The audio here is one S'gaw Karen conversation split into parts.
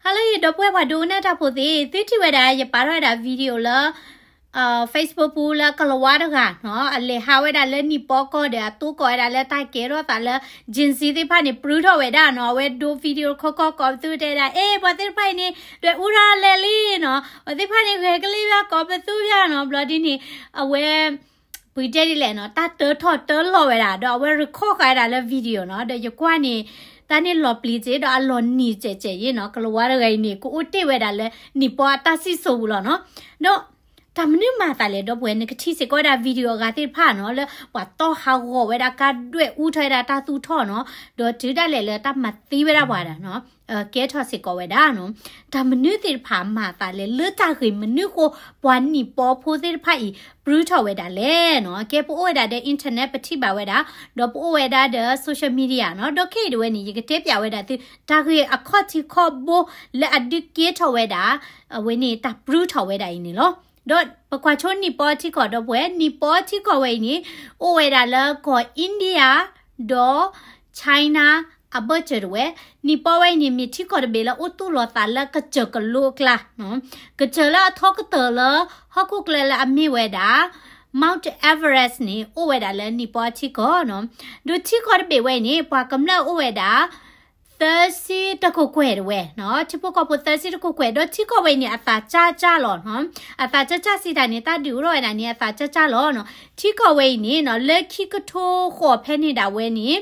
Hello ဒီပုၢ်ဝဲၢ်ပှၤဒိကနၣ်တၢ်ဖိသ့ၣ်, သုထံၣ်ဝဲဒၣ် ယပာ်ထီၣ်ဝဲဒၣ် video လၢ Facebook ပူၤလၢကလၤဝါတဂၤနီၤ, အလဲၤဟးဝဲဒၣ်လၢနံၣ်ပီကီၢ်ဒီး အသိကီးဝဲဒၣ်လၢတၢ်ကဲထီၣ်သးလၢ Gen Z သ့ၣ်တဖၣ်န့ၣ် ပြူထီၣ်ဝဲဒၣ်နီၤ, အဝဲဒိ video ခီခီကိးပသူတဲဒၣ် အဲ ပှၤသ့ၣ်တဖၣ်အံၤန့ၣ် ဒွဲၣ်အူထီၣ်လဲၣ်လံနီၤ, ပှၤသ့ၣ်တဖၣ်န့ၣ် ဂဲၤကလံၣ်ဘၣ် ကိးပသူဘၣ်နီၤ, ဘျီဒ်န့ၣ် အဝဲ ပတဲဒ်လဲၣ်နီၤ, တၢ်တၢထီၣ်တၢလီၤဝဲဒၣ် ဒီးအဝဲ record ဃာ်ဝဲဒၣ်လၢ video နီၤ, ဒီးယကွၢ်န့ၣ် တၢ်န့ၣ်လီၤပျံၤစ့ၢ် ဒီးအလီၤနံၤစဲးစဲးယ့ၣ်နီၤ, ကလၤဝါတဂၤအံၤန့ၣ် ကအိၣ်တ့ၢ်ဝဲဒၣ်လၢနံၣ်ပီအတၢ်စံၣ်စိၤပူၤလီၤနီၤ, ဒီး တၢ်မနုၤမၤသးလဲၣ် ဒီပုၢ်ဝဲၢ် နကထံၣ်စ့ၢ်ကီးဝဲဒၣ် video အဂၤသ့ၣ်တဖၣ်နီၤ, လၢပှၤတီၢ်ဟးဂီၤဝဲဒၣ် ကါဒွဲၣ်အူထီၣ်ဝဲဒၣ်တၢ်သူၣ်ထီၣ်နီၤ, ဒီးတုၤဒၣ်လဲာ်လၢတၢ်မၤသံဝဲဒၣ်ပှၤဒၣ်နီၤ, ကဲထီၣ်စ့ၢ်ကီးဝဲဒၣ်နီၤ, တၢ်မနုၤသ့ၣ်တဖၣ်မၤသးလဲၣ် လၢတၢ်ဂ့ၢ်မနုၤဃိ ပှၤနံၣ်ပီဖိသ့ၣ်တဖၣ်အံၤ ပြူထီၣ်ဝဲဒၣ်လဲၣ်နီၤ, ကဲပအိၣ်ဝဲဒၣ်ဒီး internet ပထံၣ်ဘၣ်ဝဲဒၣ်, ဒီးပအိၣ်ဝဲဒၣ်ဒီး social media နီၤ, ဒီးခဲအံၤဒၣ်ဝဲန့ၣ် ယကတဲပၠးဝဲဒၣ်သု တၢ်ဂ့ၢ်အခီၣ်ထံးခီၣ်ဘိ လၢအဒုးကဲထီၣ်ဝဲဒၣ် အဝဲန့ၣ်တၢ်ပြူထီၣ်ဝဲဒၣ်အံၤန့ၣ်လီၤ. ဒီးပကွၢ်ဆိနံၣ်ပီထံကီၢ် ဒီပုၢ်ဝဲၢ် နံၣ်ပီထံကီၢ်ဝဲအံၤန့ၣ် အိၣ်ဝဲဒၣ်လၢကီၢ် India ဒီး China အဘၢၣ်စၢၤတဝဲ, နံၣ်ပီဝဲအံၤန့ၣ် မ့ၢ်ထံကီၢ်တဘ့ၣ်လၢအိၣ်သူၣ်လီၤသးလၢကစၢၢ်ကလိအကျါ, ကစၢၢ်လၢအထီကတၢၢ်လၢ ဟီၣ်ခိၣ်ချၢလၢအမ့ၢ်ဝဲဒၣ် Mount Everest န့ၣ် အိၣ်ဝဲဒၣ်လၢနံၣ်ပီထံကီၢ်နီၤ, ဒီးထံကီၢ်တဘ့ၣ်ဝဲအံၤန့ၣ် ပှၤကမျၢၢ်အိၣ်ဝဲဒၣ် သၢဆံတကကွဲၢ်တဝဲနီၤ, ထံဖိကီၢ်ဖိသၢဆံတကကွဲၢ်, ဒီးထံကီၢ်ဝဲအံၤန့ၣ် အသးကၢ်ကၢ်လီၤနီၤ, အသးကၢ်ကၢ်စံးတၢ်န့ၣ် တၢ်ဒုးအိၣ်ထီၣ်ဝဲဒၣ်န့ၣ် အသးကၢ်ကၢ်လီၤနီၤ, ထံကီၢ်ဝဲအံၤန့ၣ်နီၤ လၢခံကထိဃိးဖဲန့ၣ်ဒၣ်ဝဲန့ၣ်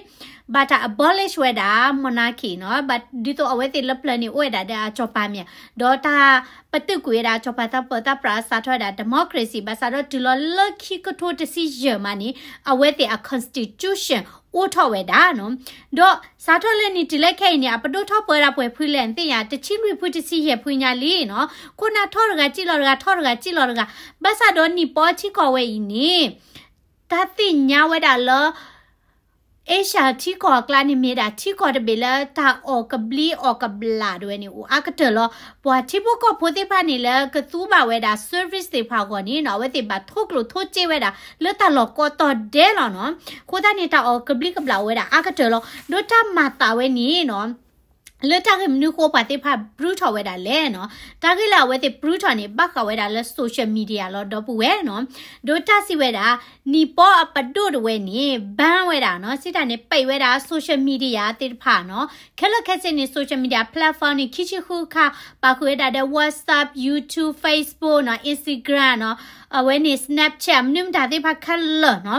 ဘၣ်တၢ် abolish ဝဲဒၣ် monarchy နီၤ, ဘၣ်ဒ်သိးအဝဲသ့ၣ်လၢပျၢၤန့ၣ် အိၣ်ဝဲဒၣ်ဒီးအစီၤပၤမ့ၢ်ဧါ, ဒီးတၢ်ပတုာ်ကွံာ်ဝဲဒၣ်အစီၤပၤသးပၢၤသးပြး အစးထီၣ်ဝဲဒၣ် democracy ဘၣ်ဆၣ်ဒီးတုၤလီၤလၢခံကထိတဆံယဲၢ်မးန့ၣ် အဝဲသ့ၣ်အ constitution အိၣ်ထီၣ်ဝဲဒၣ်နီၤ, ဒီးစးထီၣ်လၢနံၣ်တုၤလၢခဲအံၤန့ၣ် အပဒိၣ်ထီၣ်ပၢဝဲဒၣ်ပှဲၤဖုလဲၣ်နသ့ၣ်ညါ, တဆံလွံၢ်ဖုတဆံယဲၢ်ဖုညါလံနီၤ, ခိၣ်နၢ်ထီၣ်တဂၤစံၣ်လီၤတဂၤ ထီၣ်တဂၤစံၣ်လီၤတဂၤ, ဘၣ်ဆၣ်ဒီးနံၣ်ပီထံကီၢ်ဝဲအံၤန့ၣ် တၢ်သ့ၣ်ညါဝဲဒၣ်လၢ Asia ထံကီၢ်အကျါန့ၣ် မ့ၢ်ဒၣ်ထံကီၢ်တဘ့ၣ်လၢတၢ်အီၣ်ကဘျံးအီၣ်ကဘျၣ်တဝဲန့ၣ် အိၣ်အါကတၢၢ်လီၤ. ပှၤထံဖိကီၢ်ဖိသ့ၣ်တဖၣ်န့ၣ် လၢကသူဘၣ်ဝဲဒၣ် service သ့ၣ်တဖၣ်အဂီၢ်န့ၣ်နီၤ အဝဲသ့ၣ်ဘၣ်ထိၣ်ကျိၣ်ထိၣ်စ့ဝဲဒၣ် လၢတၢ်လီၢ်ကိးတီၤဒဲးလီၤနီၤ. အဃိသတးန့ၣ် တၢ်အီၣ်ကဘျံးကဘျၣ်အိၣ်ဝဲဒၣ်အါကတၢၢ်လီၤ. ဒီးတၢ်မၤသးဝဲန့ၣ်နီၤ လၢတၢ်ဂ့ၢ်မနုၤဃိပှၤသ့ၣ်တဖၣ်ပြူထီၣ်ဝဲဒၣ်လဲၣ်နီၤ. တၢ်ဂ့ၢ်လၢအဝဲသ့ၣ်ပြူထီၣ်န့ၣ် ဘၣ်ဃးဝဲဒၣ်လၢ social media လီၤ ဒီပုၢ်ဝဲၢ်နီၤ. ဒီးတၢ်စံးဝဲဒၣ် နံၣ်ပီအပဒိၣ်တဝဲန့ၣ် ban ဝဲဒၣ်နီၤ, စံးတၢ်န့ၣ် ပိတ်ဝဲဒၣ် social media သ့ၣ်တဖၣ်နီၤ. ခဲလၢာ်ခဲဆ့န့ၣ် social media platform န့ၣ် ခံဆံဃုခါ ပာ်ဃုာ်ဝဲဒၣ်ဒီး WhatsApp, YouTube, Facebook နီၤ, Instagram နီၤ, အဝဲန့ၣ် Snapchat မနုၤမတၤသ့ၣ်တဖၣ်ခဲလၢာ်နီၤ.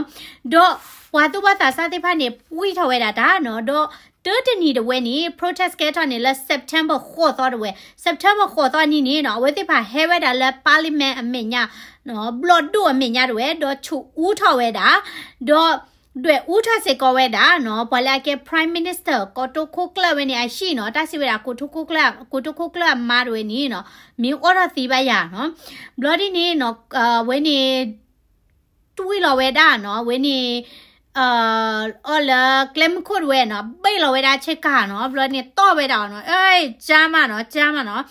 ဒီးပှၤသူၣ်ဘီၣ်သးစၢ်သ့ၣ်တဖၣ်န့ၣ် ပှံၢ်ထီၣ်ဝဲဒၣ်တၢ်နီၤ. ဒီးတၢတနံၤတဝဲန့ၣ် protest ကဲထီၣ်န့ၣ်လၢ September ဃိးသီတဝဲ, September ဃိးသီနံၤန့ၣ်နီၤ အဝဲသ့ၣ်တဖၣ်ဟဲဝဲဒၣ်လၢ parliament အမဲာ်ညါ ဘျီၣ်ဒိၣ်အမဲာ်ညါတဝဲ ဒီးဆူးအူထီၣ်ဝဲဒၣ်, ဒီးဒွဲၣ်အူထီၣ်စ့ၢ်ကီးဝဲဒၣ်နီၤ ပှၤလၢအကဲ prime minister ကိတိာ်ခိၣ်ကျၢၢ်ဝဲန့ၣ်အဟံၣ်နီၤ. တၢ်စံးဝဲဒၣ် ကိတိာ်ခိၣ်ကျၢၢ်, ကိတိာ်ခိၣ်ကျၢၢ်အမါတဝဲန့ၣ်နီၤ မ့ၢ်အိၣ်ထီၣ်သံဘၣ်ယၤနီၤ. ဘျီဒ်န့ၣ်နီၤ အဝဲန့ၣ် တွံၢ်လီၤဝဲဒၣ်နီၤ, အဝဲန့ၣ် အီၤလၢကျဲမုၢ်ခိၣ်တဝဲနီၤ, ဘ့ၣ်လီၤဝဲဒၣ်ဆ့ကၤနီၤ, ဘျီန့ၣ်တီၢ်ဝဲဒၣ်နီၤ, အဲ ကၢမးနီၤ, ကၢမးနီၤ.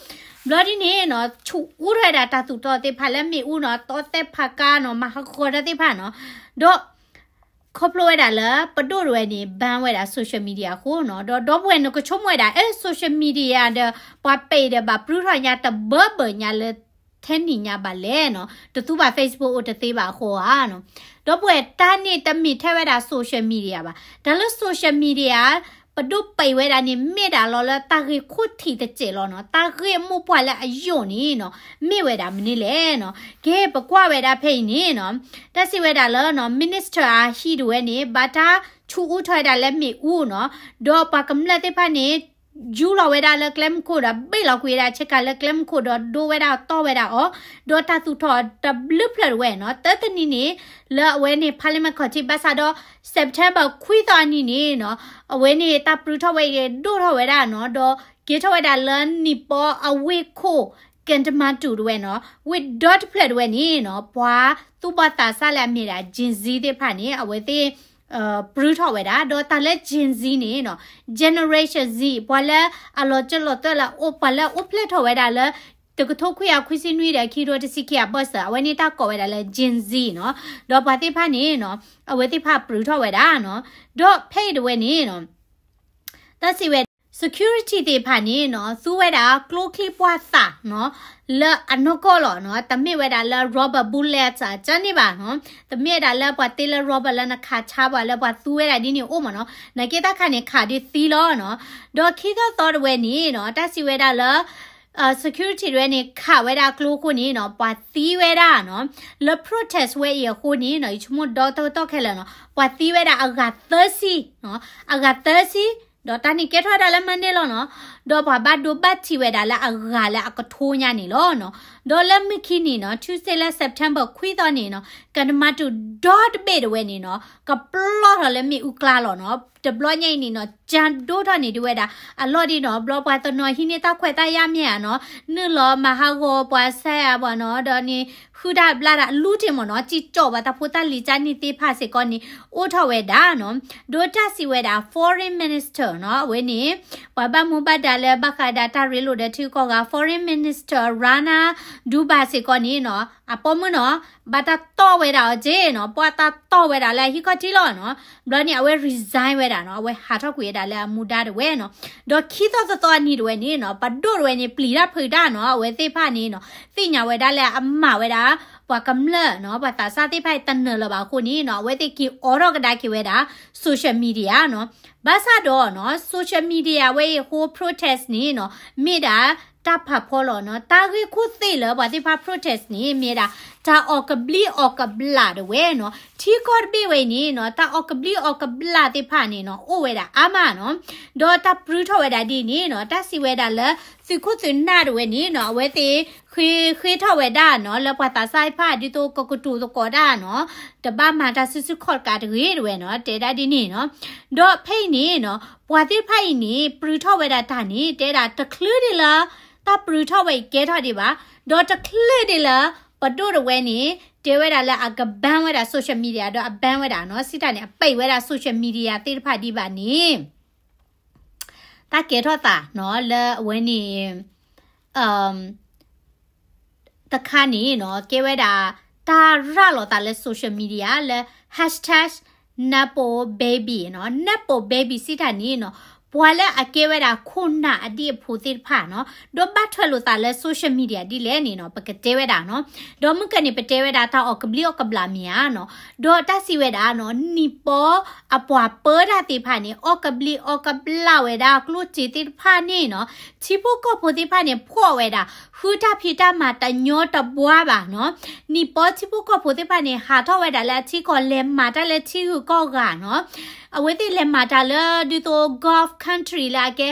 ဘျီဒ်န့ၣ်နီၤ ဆူးအူထီၣ်ဝဲဒၣ်တၢ်သူၣ်တီသ့ၣ်တဖၣ်လၢမ့ၣ်အူနီၤ, တီသဲဖးကါနီၤ, မၤဟးဂီၤတၢ်သ့ၣ်တဖၣ်နီၤ. ဒီး ခီဖျိဝဲဒၣ်လၢပဒိၣ်တဝဲန့ၣ် ban ဝဲဒၣ် social media အဃိနီၤ. ဒီးဒီပုၢ်ဝဲၢ် နကဆိကမိၣ်ဝဲဒၣ် အဲ social media ဒီး ပှၤပ့းဒီးဘၣ်ပြူထီၣ်ညါတဘၢဘၢညါလၢ ထဲနံၤညါဘၣ်လဲၣ်နီၤ, တသူဘၣ် Facebook အိၣ်တသ့ဘၣ်အဃိဧါနီၤ. ဒီပုၢ်ဝဲၢ် တၢ်န့ၣ်တမ့ၢ်ထဲဝဲဒၣ် social media ဘၣ်. တၢ်လၢ social media ပဒိၣ်ပံးဝဲဒၣ်န့ၣ် မ့ၢ်ဒၣ်လီၤလၢတၢ်ဂ့ၢ်ခိၣ်ထံးတစဲးလီၤနီၤ. တၢ်ဂ့ၢ်အမိၢ်ပှၢ်လၢအယိာ်န့ၣ်နီၤ မ့ၢ်ဝဲဒၣ်မနုၤလဲၣ်နီၤ. ကဲ ပကွၢ်ဝဲဒၣ်ဖဲအံၤန့ၣ်နီၤ, တၢ်စံးဝဲဒၣ်လၢ minister အဟံၣ်တဝဲန့ၣ် ဘၣ်တၢ်ဆူးအူထီၣ်ဝဲဒၣ်လၢမ့ၣ်အူနီၤ, ဒီးပှၤကမျၢၢ်သ့ၣ်တဖၣ်န့ၣ် ယူလီၤဝဲဒၣ်လၢကျဲမုၢ်ခိၣ်ဒီး ဘ့ၣ်လီၤကွံာ်ဝဲဒၣ်ဆ့ကၤလၢကျဲမုၢ်ခိၣ်ဒီး ဒိဝဲဒၣ်တီၢ်ဝဲဒၣ်အီၤ, ဒီးတၢ်သူၣ်ထီၣ်တဘျုးဖျၢၣ်တဝဲနီၤ, တၢတနံၤန့ၣ် လၢအဝဲန့ၣ် parliament ခီၣ်ထံး ဘၣ်ဆၣ်ဒီး September ခွံသီအနံၤန့ၣ်နီၤ, အဝဲန့ၣ်တၢ်ပြူထီၣ်ဝဲအံၤဒိၣ်ထီၣ်ဝဲဒၣ်နီၤ, ဒီးကဲထီၣ်ဝဲဒၣ်လၢနံၣ်ပီအဝ့ၢ်ခိၣ် Kathmandu တဝဲနီၤ, ဝ့ၢ်ဒီတဖျၢၣ်တဝဲန့ၣ်နီၤ, ပှၤသူၣ်ဘီၣ်သးစၢ်လၢအမ့ၢ်ဒၣ် Gen Z သ့ၣ်တဖၣ်န့ၣ် အဝဲသ့ၣ် ပြူထီၣ်ဝဲဒၣ်, ဒီးတၢ်လၢ Gen Z န့ၣ်နီၤ, Generation Z ပှၤလၢအလီၤစၢၤလီၤသွဲၣ်လၢ ပှၤလၢအိၣ်ဖျဲၣ်ထီၣ်ဝဲဒၣ်လၢ တကထိခွံကယၤခွံဆံနွံဒီး ခံကထိတဆံခံအဘၢၣ်စၢၤ အဝဲန့ၣ်တၢ်ကိးဝဲဒၣ်လၢ Gen Z နီၤ, ဒီးပှၤသ့ၣ်တဖၣ်န့ၣ်နီၤ, အဝဲသ့ၣ်တဖၣ်ပြူထီၣ်ဝဲဒၣ်နီၤ, ဒီးဖဲအံၤတဝဲန့ၣ်နီၤ, တၢ်စံးဝဲဒၣ် security သ့ၣ်တဖၣ်န့ၣ်နီၤ သူဝဲဒၣ်ကျိချံပှၢ်သၣ်နီၤ လၢအနီၢ်ကီၢ်လီၤနီၤ. တမ့ၢ်ဝဲဒၣ်လၢ rubber bullet ကန့ၣ်ဘၣ်နီၤ. တမ့ၢ်ဝဲဒၣ်လၢပှၤတ့လၢ rubber လၢနခးဆါပှၤလၢပှၤသူဝဲဒၣ်ဒ်န့ၣ်အိၣ်မ့ၢ်နီၤ. နာ်က့တၢ်ခးန့ၣ်ခးဒ်သံလီၤနီၤ. ဒီးခံသီသီတဝဲန့ၣ်နီၤ တၢ်စံးဝဲဒၣ်လၢ security တဝဲန့ၣ် ခးဝဲဒၣ်ကျိအဃိန့ၣ်နီၤ ပှၤသံဝဲဒၣ်နီၤ လၢ protest ဝဲအံၤအဃိန့ၣ်နီၤ ယဆိကမိၣ်ဒီတကတီၢ်ခဲလၢာ်နီၤ ပှၤသံဝဲဒၣ်အဂၤသၢဆံနီၤ အဂၤသၢဆံ ဒီးတၢ်န့ၣ်ကဲထီၣ်ဝဲဒၣ်လၢ Monday လီၤနီၤ. ဒီးပှၤဘၣ်ဒိဘၣ်ထံးဝဲဒၣ်လၢအဂၤလၢအကထိညါန့ၣ်လီၤနီၤ. ဒီးလၢမုၢ်ခံနံၤနီၤ Tuesday လၢ September ခွံသီန့ၣ်နီၤ ကနမၤတူၢ်ဒီတဘ့ၣ်တဝဲန့ၣ်နီၤ ကပျီၢ်ထီၣ်လၢမ့ၣ်အူကျါလီၤနီၤ. တဘျီညါအံၤန့ၣ်နီၤ ကၠၢ်ဒိၣ်ထီၣ်န့ၣ်ဒုးဝဲဒၣ် အလီၢ်ဒ်နီၤ ဘျီပှၤတနီၤဟံးန့ၢ်တၢ်ခွဲးတၢ်ယာ်မ့ၢ်ဧါနီၤ နုာ်လီၤမၤဟးဂီၤပှၤဆဲးအါပှၤနီၤ ဒီးန့ၣ် ဟုၣ်တၢ်ဘျၣ်တၢ်လူထံၣ်မ့ၢ်နီၤ ကံၣ်ကၠီၣ်ပှၤတၢ်ဖိတၢ်လံၤကၢ်န့ၣ်သ့ၣ်တဖၣ်စ့ၢ်ကီးန့ၣ် အိၣ်ထီၣ်ဝဲဒၣ်နီၤ. ဒီးတၢ်စံးဝဲဒၣ် foreign minister နီၤ အဝဲန့ၣ် ပှၤဘၣ်မူဘၣ်ဒါလၢဘၣ်ဃးဒၣ်တၢ်ရ့လိာ်ဒီးထံဂုၤကီၢ်ဂၤ foreign minister Rana Dumba စ့ၢ်ကီးန့ၣ်နီၤ အပိာ်မုၣ်နီၤ ဘၣ်တၢ်တီၢ်ဝဲဒၣ်အီၤက့နီၤ ပှၤတၢ်တီၢ်ဝဲဒၣ်လၢအဟံၣ်ခီၣ်ထံးလီၤနီၤ. ဘျီန့ၣ် အဝဲ resign ဝဲဒၣ်နီၤ အဝဲဟးထီၣ်ကွံာ်ဝဲဒၣ်လၢအမူဒါတဝဲနီၤ. ဒီးခံသီသီသီအနံၤတဝဲန့ၣ်နီၤ ပဒိၣ်တဝဲန့ၣ် ပျံၤတၢ်ဖုးတၢ်နီၤ အဝဲသ့ၣ်တဖၣ်န့ၣ်နီၤ သ့ၣ်ညါဝဲဒၣ်လၢအမၤဝဲဒၣ် ပှၤကမျၢၢ်နီၤ ပှၤသးစၢ်သ့ၣ်တဖၣ်အံၤတနၢၤလၢၤဘၣ်အဃိန့ၣ်နီၤ အဝဲသ့ၣ်က့ၤအိးထီၣ်ကဒါက့ၤဝဲဒၣ် social media နီၤ. ဘၣ်ဆၣ်ဒီးနီၤ social media ဝဲအံၤအဃိ protest န့ၣ်နီၤ မ့ၢ်ဒၣ်တၢ်ဖးဖီလီၤနီၤ. တၢ်ဂ့ၢ်ခိၣ်သ့ၣ်လၢပှၤသ့ၣ်တဖၣ် protest န့ၣ် မ့ၢ်ဒၣ်တၢ်အီၣ်ကဘျံးအီၣ်ကဘျၣ်တဝဲနီၤ. ထံကီၢ်တဘ့ၣ်ဝဲအံၤန့ၣ်နီၤ တၢ်အီၣ်ကဘျံးအီၣ်ကဘျၣ်သ့ၣ်တဖၣ်န့ၣ်နီၤ အိၣ်ဝဲဒၣ်အါမးနီၤ. ဒီးတၢ်ပြူထီၣ်ဝဲဒၣ်ဒ်န့ၣ်နီၤ တၢ်စံးဝဲဒၣ်လၢ သုးခိၣ်သုးနၢ်တဝဲန့ၣ်နီၤ အဝဲသ့ၣ်ဃ့ဃ့ထီၣ်ဝဲဒၣ်နီၤ လၢပှၤသးစၢ်သ့ၣ်တဖၣ် ဒ်သိးကကတိၤသကိးတၢ်နီၤ တဘၣ်မၤတၢ်စုဆူၣ်ခီၣ်တကးတဂ့ၤတဝဲနီၤ တဲဒၣ်ဒ်န့ၣ်နီၤ. ဒီးဖဲအံၤန့ၣ်နီၤ ပှၤသ့ၣ်တဖၣ်အံၤန့ၣ် ပြူထီၣ်ဝဲဒၣ်တၢ်န့ၣ် တဲဒၣ်တချုးဒံးလၢ တၢ်ပြူထီၣ်ဝဲအံၤကဲထီၣ်ဒံးဘၣ်, ဒီးတချုးဒံးလၢ ပဒိၣ်တဝဲန့ၣ် တဲဝဲဒၣ်လၢအက ban ဝဲဒၣ် social media ဒီးအ ban ဝဲဒၣ်နီၤ စံးတၢ်န့ၣ် အပိတ်ဝဲဒၣ် social media သ့ၣ်တဖၣ်ဒံးဘၣ်န့ၣ် တၢ်ကဲထီၣ်သးနီၤ လၢအဝဲန့ၣ် တခါန့ၣ်နီၤ ကဲဝဲဒၣ် တၢ်ရၤလီၤသးလၢ social media လၢ hashtag Nepo Baby နီၤ Nepo Baby စံးတၢ်န့ၣ်နီၤ ပှၤလၢအကဲဝဲဒၣ်ခိၣ်နၢ်အဒံၣ်အဖိသ့ၣ်တဖၣ်နီၤ ဒီးဘၣ်ထွဲလိာ်သးလၢ social media ဒ်လဲၣ်န့ၣ်နီၤ ပကတဲဝဲဒၣ်နီၤ ဒီးမုၢ်ကန့ၣ် ပတဲဝဲဒၣ်တၢ်အီၣ်ကဘျံးအီၣ်ကဘျၣ်မ့ၢ်ဧါနီၤ ဒီးတၢ်စံးဝဲဒၣ်နီၤ နံၣ်ပီအပှၤပၢတၢ်သ့ၣ်တဖၣ်န့ၣ် အီၣ်ကဘျံးအီၣ်ကဘျၣ်ဝဲဒၣ်ကျိၣ်စ့သ့ၣ်တဖၣ်န့ၣ်နီၤ ထံဖိကီၢ်ဖိသ့ၣ်တဖၣ်န့ၣ် ဖှီၣ်ဝဲဒၣ် ဃုတၢ်ဖံးတၢ်မၤတညီတဘှါဘၣ်နီၤ နံၣ်ပီထံဖိကီၢ်ဖိသ့ၣ်တဖၣ်န့ၣ် ဟးထီၣ်ဝဲဒၣ်လၢအထံကီၢ် လဲၤမၤတၢ်လၢထံဂုၤကီၢ်ဂၤနီၤ အဝဲသ့ၣ်လဲၤမၤတၢ်လၢဒ်သိး Gulf country လၢအကဲ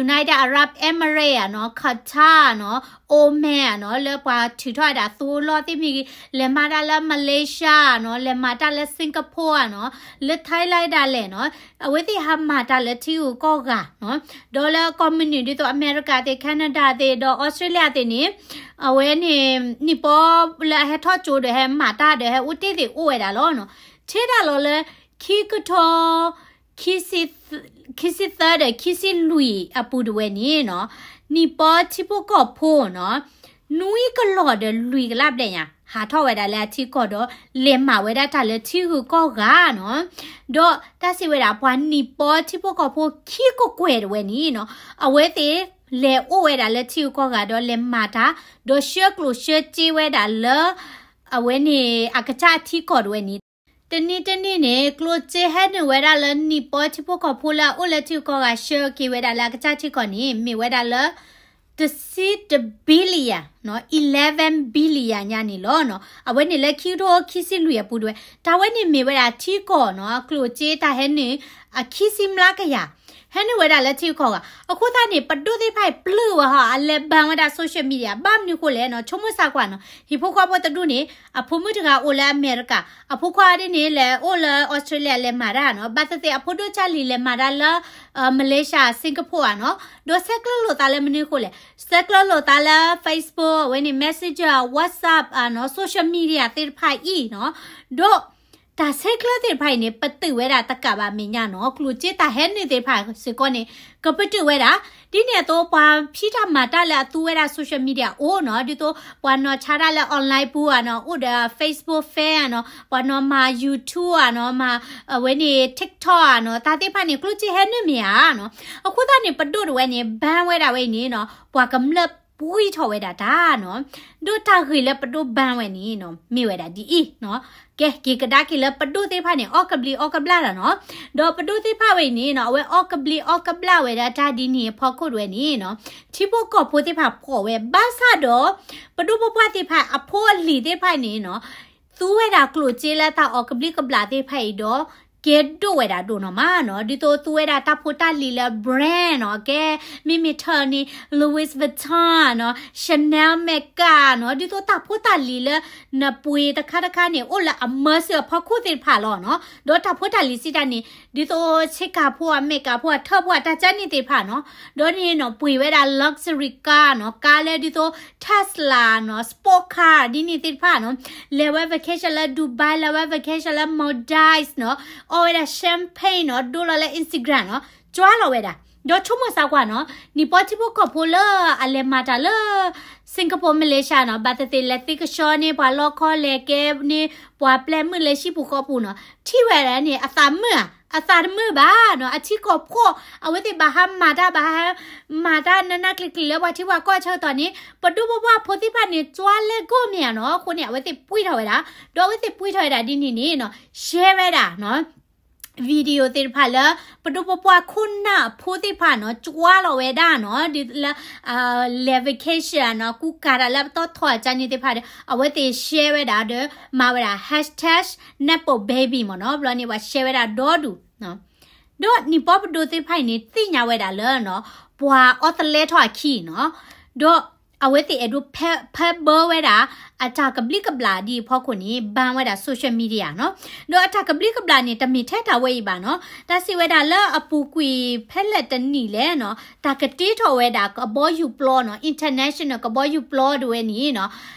United Arab Emirates နီၤ Qatar နီၤ Oman နီၤ လၢပှၤထုးထီၣ်ဝဲဒၣ်သိလီၢ်သ့ၣ်မ့ၢ်ဂ့ၤ လဲၤမၤတၢ်လၢ Malaysia နီၤ လဲၤမၤတၢ်လၢ Singapore နီၤ လၢ Thailand ဒၣ်လဲာ်နီၤ အဝဲသ့ၣ်ဟးမၤတၢ်လၢထံဂုၤကီၢ်ဂၤနီၤ ဒီးလၢကီၢ်မုၢ်နုာ်ဒ်သိး အမဲရကၤသ့ၣ် Canada သ့ၣ် ဒီး Australia သ့ၣ်န့ၣ် အဝဲန့ၣ် နံၣ်ပီလၢအဟဲထီၣ်ကၠိဒီးဟဲမၤတၢ်ဒီးဟဲအိၣ်တ့ၢ်သ့ၣ်အိၣ်ဝဲဒၣ်လီၤနီၤ ထဲဒၣ်လီၤလၢ ခံကထိ ခံဆံသၢဒီးခံဆံလွံၢ်အပူၤတဝဲန့ၣ်နီၤ နံၣ်ပီထံဖိကီၢ်ဖိနီၤ နွံကလီၢ်ဒီးလွံၢ်ကလးဘျဲၣ်ညါ ဟးထီၣ်ဝဲဒၣ်လၢအထံကီၢ်ဒီး လဲၤမၤဝဲဒၣ်တၢ်လၢထံဂုၤကီၢ်ဂၤနီၤ ဒီးတၢ်စံးဝဲဒၣ်ပှၤနံၣ်ပီထံဖိကီၢ်ဖိခံကကွဲၢ်တဝဲန့ၣ်နီၤ အဝဲသ့ၣ်လဲၤအိၣ်ဝဲဒၣ်လၢထံဂုၤကီၢ်ဂၤဒီးလဲၤမၤတၢ် ဒီးဆှၢကျိၣ်ဆှၢစ့ဝဲဒၣ်လၢ အဝဲန့ၣ်အကစၢ်ထံကီၢ်တဝဲန့ၣ် တနံၣ်တနံၣ်န့ၣ် ကျိၣ်စ့ဟဲနုာ်ဝဲဒၣ်လၢနံၣ်ပီထံဖိကီၢ်ဖိလၢအအိၣ်လၢထံဂုၤကီၢ်ဂၤဆှၢက့ၤဝဲဒၣ်လၢအကစၢ်ထံကီၢ်န့ၣ် မ့ၢ်ဝဲဒၣ်လၢ တဆံတ billion နီၤ eleven billion ညါန့ၣ်လီၤနီၤ အဝဲန့ၣ်လၢခံကထိခံဆံလွံၢ်အပူၤတဝဲ တၢ်ဝဲန့ၣ်မ့ၢ်ဝဲဒၣ်ထံကီၢ်နီၤ ကျိၣ်စ့တၢ်ဟဲနုာ် အခံဆံမျးကယၤ ဟဲနုာ်ဝဲဒၣ်လၢထံကီၢ်ဂၤ အဃိသတးန့ၣ် ပဒိၣ်သ့ၣ်တဖၣ်အံၤပျုၢ်ဝဲဟီ အလဲၤ ban ဝဲဒၣ် social media ဘၣ်မနုၤဃိလဲၣ်နီၤ ဆိကမိၣ်စၢ်ကွၢ်နီၤ ဟံၣ်ဖိဃီဖိတဒူၣ်န့ၣ် အဖိမုၣ်တဂၤအိၣ်လၢအမဲရကၤ အဖိခွါဒ်န့ၣ် လဲၤအိၣ်လၢ Australia လဲၤမၤတၢ်နီၤ ဘၣ်သ့ၣ်သ့ၣ်အဖိဒိၣ်ကၢ်လံၤလဲၤမၤတၢ်လၢ Malaysia Singapore ဧါနီၤ ဒီးဆဲးကျၢလိာ်သးလၢမနုၤဃိလဲၣ် ဆဲးကျၢလိာ်သးလၢ Facebook အဝဲန့ၣ် Messenger WhatsApp ဧါနီၤ social media သ့ၣ်တဖၣ်အံၤနီၤ ဒီး တၢ်ဆဲးကျၢသ့ၣ်တဖၣ်အံၤန့ၣ် ပတုာ်ဝဲဒၣ်တကးဘၣ်မဲာ်ညါနီၤ, ကျိၣ်စ့တၢ်ဟဲနုာ်သ့ၣ်တဖၣ်စ့ၢ်ကီးန့ၣ် ကပတုာ်ဝဲဒၣ်. ဒ်န့ၣ်အသိး ပှၤဖံးတၢ်မၤတၢ်လၢအသူဝဲဒၣ် social media အိၣ်နီၤ, ဒ်သိးပှၤနီၢ်ဆါတၢ်လၢ online ပူၤဧါနီၤ, အိၣ်ဒီး Facebook fan ဧါနီၤ, ပှၤနီၢ်မၤ YouTube ဧါနီၤ, မၤအဝဲန့ၣ် TikTok ဧါနီၤ, တၢ်သ့ၣ်တဖၣ်န့ၣ် ကျိၣ်စ့ဟဲနုာ်မ့ၢ်ဧါနီၤ. အဃိသတးန့ၣ် ပဒိၣ်တဝဲန့ၣ် ban ဝဲဒၣ်ဝဲအံၤန့ၣ်နီၤ, ပှၤကမျၢၢ်ပှံၢ်ထီၣ်ဝဲဒၣ်တၢ်နီၤ. ဒီးတၢ်ဂ့ၢ်လၢပဒိၣ် ban ဝဲန့ၣ်နီၤ မ့ၢ်ဝဲဒၣ်ဒ်အံၤနီၤ, ကဲ က့ၤကဒါက့ၤလၢပဒိၣ်သ့ၣ်တဖၣ်န့ၣ် အီၣ်ကဘျံးအီၣ်ကဘျၣ်လီၤနီၤ. ဒီးပဒိၣ်သ့ၣ်တဖၣ်ဝဲအံၤန့ၣ်နီၤ, အဝဲအီၣ်ကဘျံးအီၣ်ကဘျၣ်ဝဲဒၣ်တၢ်ဒ်န့ၣ်အဖီခိၣ်တဝဲန့ၣ်နီၤ, ထံဖိကီၢ်ဖိသ့ၣ်တဖၣ်ဖှီၣ်ဝဲ ဘၣ်ဆၣ်ဒီး ပဒိၣ်ပပှၢ်သ့ၣ်တဖၣ်အဖိအလံၤသ့ၣ်တဖၣ်န့ၣ်နီၤ, သူဝဲဒၣ်ကျိၣ်စ့လၢတၢ်အီၣ်ကဘျံးကဘျၣ်သ့ၣ်တဖၣ်အံၤဒီး ကဲဒိၣ်ဝဲဒၣ်ဒိၣ်နီၢ်မးနီၤ, ဒ်သိးသူဝဲဒၣ်တၢ်ဖိတၢ်လံၤလၢ brand နီၤ, ကဲ မ့မ့ၢ်ထၢၣ်န့ၣ် Louis Vuitton နီၤ, Chanel makeup နီၤ, ဒ်သိးတၢ်ဖိတၢ်လံၤလၢ နပှ့ၤတခါတခါန့ၣ် အိၣ်လၢအမၢစၢၤအဖီခိၣ်သ့ၣ်တဖၣ်လီၤနီၤ, ဒီးတၢ်ဖိတၢ်လံၤစံးတၢ်န့ၣ် ဒ်သိးဆ့ကၤဖိအ makeup ဖိအထၢၣ်ဖိအတၢ်ကၢန့ၣ်သ့ၣ်တဖၣ်နီၤ, ဒီးန့ၣ်နီၤ ပှ့ၤဝဲဒၣ် luxury car နီၤ, ကါလၢဒ်သိး Tesla နီၤ, sport car ဒ်န့ၣ်သ့ၣ်တဖၣ်နီၤ, လဲၤဝဲ vacation လၢ Dubai, လဲၤဝဲ vacation လၢ Maldives နီၤ, အီဝဲဒၣ် champagne နီၤ, ဒိလီၤလၢ Instagram နီၤ, ကွၢ်လီၤဝဲဒၣ်. ဒီးဆိကမိၣ်စၢ်ကွၢ်နီၤ, နံၣ်ပီထံဖိကီၢ်ဖိလၢအလဲၤမၤတၢ်လၢ Singapore, Malaysia နီၤ, ဘၣ်သ့ၣ်သ့ၣ်လဲၤသ့ကဆှီန့ၣ် ပှၤလီခီလဲၤကဲန့ၣ် ပှၤပျဲမုၣ်လၢဟံၣ်ပူၤဃီပူၤနီၤ, ထံၣ်ဝဲဒၣ်န့ၣ် အသးမုာ်ဧါ, အသးတမုာ်ဘၣ်နီၤ, အထံကီၢ်ခိၣ် အဝဲသ့ၣ်ဘၣ်ဟးမၤတၢ် ဘၣ်ဟးမၤတၢ်နးနးကျံၤကျံၤလၢပှၤထံပှၤကီၢ်ဆၢကတီၢ်န့ၣ် ပဒိၣ်ပပှၢ်ဖိသ့ၣ်တဖၣ်န့ၣ် ကၠွါလဲကိးမ့ၢ်ဧါနီၤ, အဃိန့ၣ် အဝဲသ့ၣ်ပှံၢ်ထီၣ်ဝဲဒၣ်, ဒီးအဝဲသ့ၣ်ပှံၢ်ထီၣ်ဝဲဒၣ်ဒ်န့ၣ်န့ၣ်နီၤ, share ဝဲဒၣ်နီၤ video သ့ၣ်တဖၣ်လၢ ပဒိၣ်ပပှၢ်ခိၣ်နၢ်ဖိသ့ၣ်တဖၣ်နီၤ ကၠွါလီၤဝဲဒၣ်နီၤ, ဒ်လၢ လဲၤ vacation နီၤ, ကူကၤတၢ်လၢပတီၢ်ထီၣ်အကၢန့ၣ်သ့ၣ်တဖၣ်ဒီး အဝဲသ့ၣ် share ဝဲဒၣ်ဒီး မၤဝဲဒၣ် hashtag nepo baby မ့ၢ်နီၤ, ဘျီန့ၣ် ပှၤ share ဝဲဒၣ်ဒီဒူၣ် ဒီးနံၣ်ပီပဒိၣ်သ့ၣ်တဖၣ်အံၤန့ၣ် သ့ၣ်ညါဝဲဒၣ်လၢနီၤ ပှၤအီသလဲထီၣ်အခံနီၤ, ဒီးအဝဲသ့ၣ်အဲၣ်ဒိးဖဲ ဖဲဘၢဝဲဒၣ် အတၢ်ကဘျံးကဘျၣ်ဒ်အဖီခိၣ်န့ၣ် ban ဝဲဒၣ် social media နီၤ, ဒီးအတၢ်ကဘျံးကဘျၣ်န့ၣ် တမ့ၢ်ထဲတၢ်ဝဲအံၤဘၣ်နီၤ, တၢ်စံးဝဲဒၣ်လၢအပူၤကွံာ်ဖဲလဲၣ်တနံၣ်လဲၣ်နီၤ, တၢ်ကတ့ထီၣ်ဝဲဒၣ်ကဘီယူၤပျီနီၤ, international ကဘီယူၤပျီတဝဲန့ၣ်နီၤ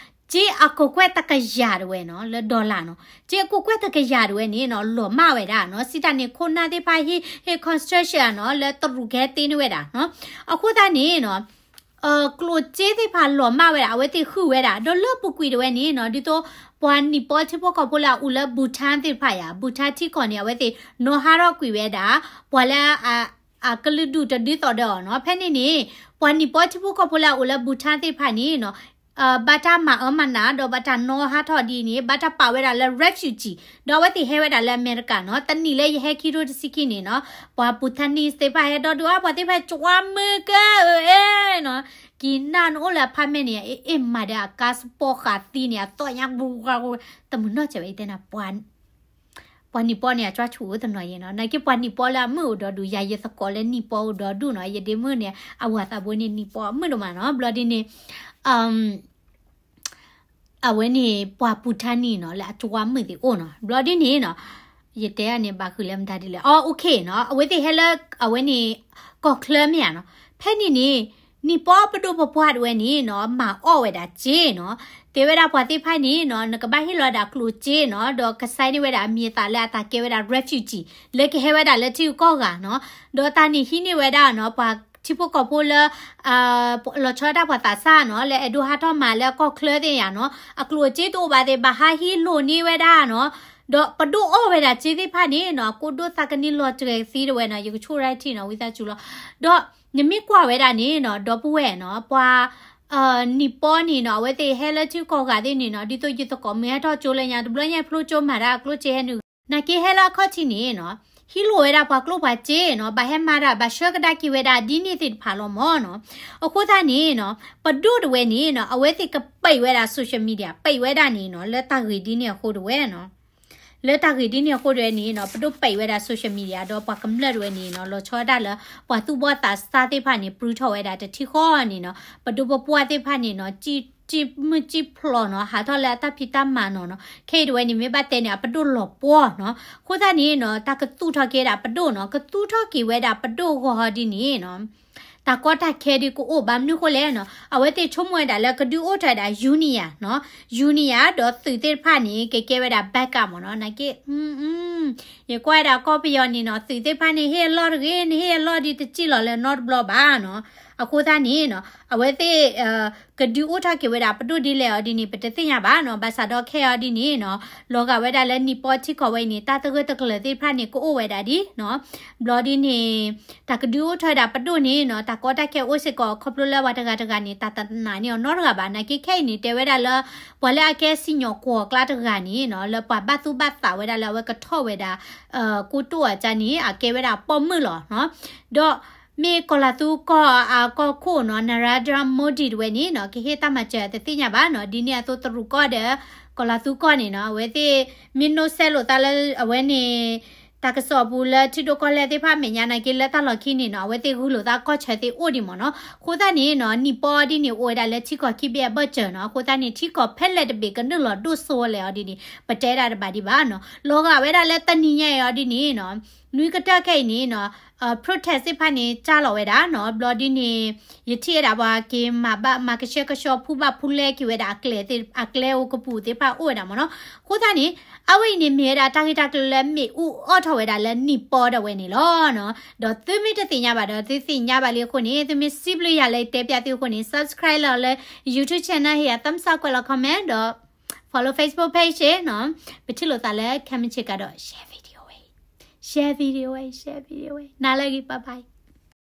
စ့အကိၢ်ကွဲၢ်တကယၤတဝဲနီၤ လၢ dollar နီၤ, စ့အကိၢ်ကွဲၢ်တကယၤတဝဲန့ၣ်နီၤ လီၤမၢ်ဝဲဒၣ်နီၤ, စံးတၢ်န့ၣ် ခိၣ်နၢ်သ့ၣ်တဖၣ်ဟ့ၣ် ဟ့ၣ် construction နီၤ လၢတရူးကဟဲတ့န့ၢ်ဝဲဒၣ်နီၤ, အဃိသတးန့ၣ်နီၤ ကျိၣ်စ့သ့ၣ်တဖၣ်လီၤမၢ်ဝဲဒၣ် အဝဲသ့ၣ်ဃုဝဲဒၣ် ဒီးလၢပူၤကွံာ်တဝဲန့ၣ်နီၤ ဒ်သိး ပှၤနံၣ်ပီထံဖိကီၢ်ဖိလၢအအိၣ်လၢ Bhutan သ့ၣ်တဖၣ်ယါ Bhutan ထံကီၢ်န့ၣ် အဝဲသ့ၣ်နီၤဟးထီၣ်ကွံာ်ဝဲဒၣ် ပှၤလၢ အကလုာ်ဒူၣ်တဒ်သိးဒီးအီၤနီၤ, ဖဲန့ၣ်န့ၣ် ပှၤနံၣ်ပီထံဖိကီၢ်ဖိလၢအအိၣ်လၢ Bhutan သ့ၣ်တဖၣ်န့ၣ်နီၤ ဘၣ်တၢ်မၤအၢမၤနး ဒီးဘၣ်တၢ်နီၤဟးထီၣ်ဒ်န့ၣ် ဘၣ်တၢ်ပာ်ဝဲဒၣ်လၢ refugee ဒီးအဝဲသ့ၣ်ဟဲဝဲဒၣ်လၢအမဲရကၤနီၤ, တနံၣ်လၢယဟဲခံထိတဆံခံန့ၣ်နီၤ, ပှၤ Bhutanese သ့ၣ်တဖၣ်ဟဲဒီဒူၣ်အါ ပှၤသ့ၣ်တဖၣ်ကၠွါမုာ်ကဲဧၢနီၤ, ကံနၢ်နအိၣ်လၢ apartment န့ၣ် အ့ၣ်မၤဒီးအကါစပီဃာ်သံန့ၣ် အသီၣ်ညါ တမုာ်နီၢ်စဲးဝဲအံၤတဲနၤ ပှၤနံၣ်ပီန့ၣ် အကၠွါဆူၣ်အိၣ်တနီၤယဲနီၤ, နာ်က့ပှၤနံၣ်ပီလၢအမုာ်အိၣ်ဒီဒူၣ် ယၤယသကိးလၢနံၣ်ပီအိၣ်ဒီဒူၣ်နီၤ, ယဒ့မုၣ်န့ၣ် အဝၤသးဘိန့ၣ် နံၣ်ပီအမုာ်ဒိၣ်မးနီၤ, ဘျီဒ်န့ၣ် အဝဲန့ၣ် ပှၤ Bhutanese နီၤ လၢအကၠွါမုာ်သ့ၣ်အိၣ်နီၤ, ဘျီဒ်န့ၣ်နီၤ, ယတဲန့ၣ် ဘၣ်ဃုာ်လၢမတၤဒ်လဲၣ်, အ okay နီၤ, အဝဲသ့ၣ်ဟဲလၢ အဝဲန့ၣ် ကီၢ်ချၢမ့ၢ်ဧါနီၤ, ဖဲန့ၣ်န့ၣ် နံၣ်ပီပဒိၣ်ပပှၢ်တဝဲန့ၣ်နီၤ မၤအီၣ်ဝဲဒၣ်စ့နီၤ, တဲဝဲဒၣ်ပှၤသ့ၣ်တဖၣ်န့ၣ်နီၤ နကဘၣ်ဟ့ၣ်လီၤဒၣ်ကျိၣ်စ့နီၤ, ဒီးကဆှဲန့ၢ်ဝဲဒၣ်အမံၤအသၣ်လၢအတၢ်ကဲဝဲဒၣ် refugee လၢကဟဲဝဲဒၣ်လၢထံဂုၤကီၢ်ဂၤနီၤ, ဒီးတၢ်န့ၣ်ဟံးန့ၢ်ဝဲဒၣ်နီၤ ပှၤထံဖိကီၢ်ဖိလၢ လီၤဆီဒၣ်တၢ်ပှၤသးစၢ်နီၤ လၢအဲၣ်ဒိးဟးထီၣ်မၤလၢကီၢ်ချၢသ့ၣ်ယါနီၤ အကျိၣ်အစ့တအိၣ်ဘၣ်သ့ၣ် ဘၣ်ဟးဟံးလိၢ်န့ၢ်ဝဲဒၣ်နီၤ ဒီးပဒိၣ်အီၣ်ဝဲဒၣ်စ့သ့ၣ်တဖၣ်န့ၣ်နီၤ ကိၣ်ဒိၣ်သးကန့ၢ်လီၤတြဲၤသံတဝဲနီၤ ယကဆိၣ်ရၢထံၣ်နီၤ ဝံသးစူၤလီၤ ဒီးနမ့ၢ်ကွၢ်ဝဲဒၣ်န့ၣ်နီၤ ဒီပုၢ်ဝဲၢ်နီၤ ပှၤ နံၣ်ပီန့ၣ်နီၤ အဝဲသ့ၣ်ဟဲလၢထံကီၢ်ဂၤသ့ၣ်န့ၣ်နီၤ ဒ်သိးယသကိးမုၢ်ဟဲထီၣ်ကၠိလၢညါ တဘျီညါဖျိကၠိမၤတၢ်အကျိၣ်စ့ဟဲနုာ် နာ်က့ဟဲလၢအခီၣ်ထံးန့ၣ်နီၤ ဟံးလိၢ်ဝဲဒၣ်ပှၤကျိၣ်ပှၤစ့နီၤ ဘၣ်ဟဲမၤတၢ် ဘၣ်ဆှၢကဒါက့ၤဝဲဒၣ်ဒ်န့ၣ်သ့ၣ်တဖၣ်လီၤမၢ်နီၤ အဃိသတးန့ၣ်နီၤ ပဒိၣ်တဝဲန့ၣ်နီၤ အဝဲသ့ၣ်ကပံးဝဲဒၣ် social media ပံးဝဲဒၣ်န့ၣ်နီၤ လၢတၢ်ဂ့ၢ်ဒ်န့ၣ်အဃိတဝဲနီၤ လၢတၢ်ဂ့ၢ်ဒ်န့ၣ်အဃိတဝဲန့ၣ်နီၤ ပဒိၣ်ပံးဝဲဒၣ် social media ဒီးပှၤကမျၢၢ်တဝဲန့ၣ်နီၤ လီၤဆီဒၣ်တၢ်လၢ ပှၤသူၣ်ဘီၣ်သးစၢ်သ့ၣ်တဖၣ်န့ၣ် ပြုၢ်ထီၣ်ဝဲဒၣ်တထံဃီန့ၣ်နီၤ ပဒိၣ်ပပှၢ်သ့ၣ်တဖၣ်န့ၣ်နီၤ စံၣ်မုၢ်စံၣ်ဖျိးနီၤ ဟးထီၣ်လၢအတၢ်ဖံးတၢ်မၤနီၤနီၤ ခဲအံၤတဝဲန့ၣ် မ့ၢ်ဘၣ်တဲန့ၣ် အပဒိၣ်လီၤပှီၢ်နီၤ အဃိသတးန့ၣ်နီၤ တၢ်ကသူၣ်ထီၣ်က့ၤဒၣ်ပဒိၣ်နီၤ ကသူၣ်ထီၣ်က့ၤဝဲဒၣ်ပဒိၣ်ဂီၤဟီဒ်န့ၣ်နီၤ တၢ်ကီတၢ်ခဲဒုးကအိၣ်ဘၣ်မနုၤဃိလဲၣ်နီၤ, အဝဲသ့ၣ်ဆိကမိၣ်ဝဲဒၣ်လၢကဒုးအိၣ်ထီၣ်ဝဲဒၣ် union နီၤ, union ဒီးသုးသ့ၣ်တဖၣ်န့ၣ် ကကဲဝဲဒၣ် backup မ့ၢ်နီၤ, နာ်က့ ယကွၢ်ဝဲဒၣ်ကီၢ်ပယီၤန့ၣ်နီၤ, သုးသ့ၣ်တဖၣ်န့ၣ် ဟ့ၣ်အလီၢ်တဂ့ၤ, နဟ့ၣ်အလီၢ်ဒ်တစံၣ်လီၤလၢနီတဘျီဘၣ်နီၤ, အဃိသတးန့ၣ်နီၤ, အဝဲသ့ၣ် ကဒုးအိၣ်ထီၣ်က့ၤဝဲဒၣ်ပဒိၣ်ဒ်လဲၣ်အီၤဒ်န့ၣ် ပတသ့ၣ်ညါဘၣ်နီၤ, ဘၣ်ဆၣ်ဒီးခဲအံၤအီၤဒ်န့ၣ်နီၤ, လီၤဂာ်ဝဲဒၣ်လၢနံၣ်ပီထံကီၢ်ဝဲအံၤန့ၣ် တၢ်သဂၢၢ်သကျၢၤသ့ၣ်တဖၣ်န့ၣ် ကအိၣ်ဝဲဒၣ်ဒ်နီၤ, ဘျီဒ်န့ၣ် တၢ်ကဒုးအိၣ်ထီၣ်ဝဲဒၣ်ပဒိၣ်န့ၣ်နီၤ, တၢ်ကီတၢ်ခဲအိၣ်စ့ၢ်ကီး ခီဖျိလၢပှၤတဂၤတဂၤန့ၣ် တၢ်တနာ်န့ၢ်အီၤနီတဂၤဘၣ်, နာ်က့ခဲအံၤန့ၣ် တဲဝဲဒၣ်လၢ ပှၤလၢအကဲစံၣ်ညီၣ်ကွီၢ်အကျါတဂၤန့ၣ်နီၤ, လၢပှၤဘၣ်သူၣ်ဘၣ်သးဝဲဒၣ်လၢအဝဲကထီၣ်ဝဲဒၣ် ကိတိာ်အကျါန့ၣ် အကဲဝဲဒၣ်ပိာ်မုၣ်လီၤနီၤ, ဒီးမ့ၢ်ကီၤလၤသူကီၢ်အကီၢ်ခိၣ်နီၤ Narendra Modi တဝဲန့ၣ်နီၤ, ကဟ့ၣ်တၢ်မၤစၢၤတသ့ၣ်ညါဘၣ်နီၤ, ဒ်န့ၣ်အသိးတရူးကီၢ်ဒီး ကီၤလၤသူကီၢ်န့ၣ်နီၤ, အဝဲသ့ၣ်မ့ၢ်နိးစဲးလိာ်သးလၢအဝဲန့ၣ် တၢ်ကစီၣ်ပူၤလၢထံဒိၣ်ကီၢ်လဲၢ်သ့ၣ်တဖၣ်အမဲာ်ညါ နာ်က့လၢတၢ်လီၢ်ခံန့ၣ်နီၤ, အဝဲသ့ၣ်ဂုာ်လိာ်သးကီၢ်ဆၢသ့ၣ်အိၣ်ဒံးမ့ၢ်နီၤ, အဃိသတးန့ၣ်နီၤ, နံၣ်ပီဒ်န့ၣ် အိၣ်ဝဲဒၣ်လၢထံကီၢ်ခံဘ့ၣ်အဘၢၣ်စၢၤနီၤ, အဃိသတးန့ၣ် ထံကီၢ်ဖဲလဲၣ်တဘ့ၣ်ကနုာ်လီၤဒိၣ်စိဝဲလဲၣ်အီၤဒ်န့ၣ် ပတဲဒၣ်တဘၣ်ဒံးဘၣ်နီၤ, လီၤဂာ်ဝဲဒၣ်လၢတနံၤညါအံၤအီၤဒ်န့ၣ်နီၤ, နွံကတၢၢ်ခဲအံၤန့ၣ်နီၤ, protest သ့ၣ်တဖၣ်န့ၣ် စၢ်လီၤဝဲဒၣ်နီၤ, ဘျီဒ်န့ၣ် ယထံၣ်ဝဲဒၣ်ပှၤက့ၤမၤဘၣ်မၤကဆှဲကဆှီဖူဘၣ်ဖူလဲက့ၤဝဲဒၣ် အကျဲအိၣ်ကပူၤသ့ၣ်တဖၣ်အိၣ်ဝဲဒၣ်မ့ၢ်နီၤ, အဃိသတးန့ၣ် အဝဲအံၤန့ၣ်မ့ၢ်ဝဲဒၣ်တၢ်ဂ့ၢ်တၢ်ကျိၤလၢမ့ၣ်အူအီၣ်ထီၣ်ဝဲဒၣ်လၢနံၣ်ပီဒၣ်ဝဲန့ၣ်လီၤနီၤ, ဒီးသုမ့ၢ်တသ့ၣ်ညါဘၣ်ဒီး သုသ့ၣ်ညါဘၣ်လံအဃိန့ၣ် သုမ့ၢ်စံးဘျုးယၤလၢတဲပၠးသုအဃိန့ၣ် subscribe လီၤလၢ YouTube channel ဟ့ၣ်ယၤ thumbs up ကွဲးလီၤ comment ဒီး follow Facebook page နီၤ, ပထံၣ်လိာ်သးလၢ comment ကဒီး share video ဝဲ, share video ဝဲ, share video ဝဲ, နၤလၢအဂ့ၤ bye bye.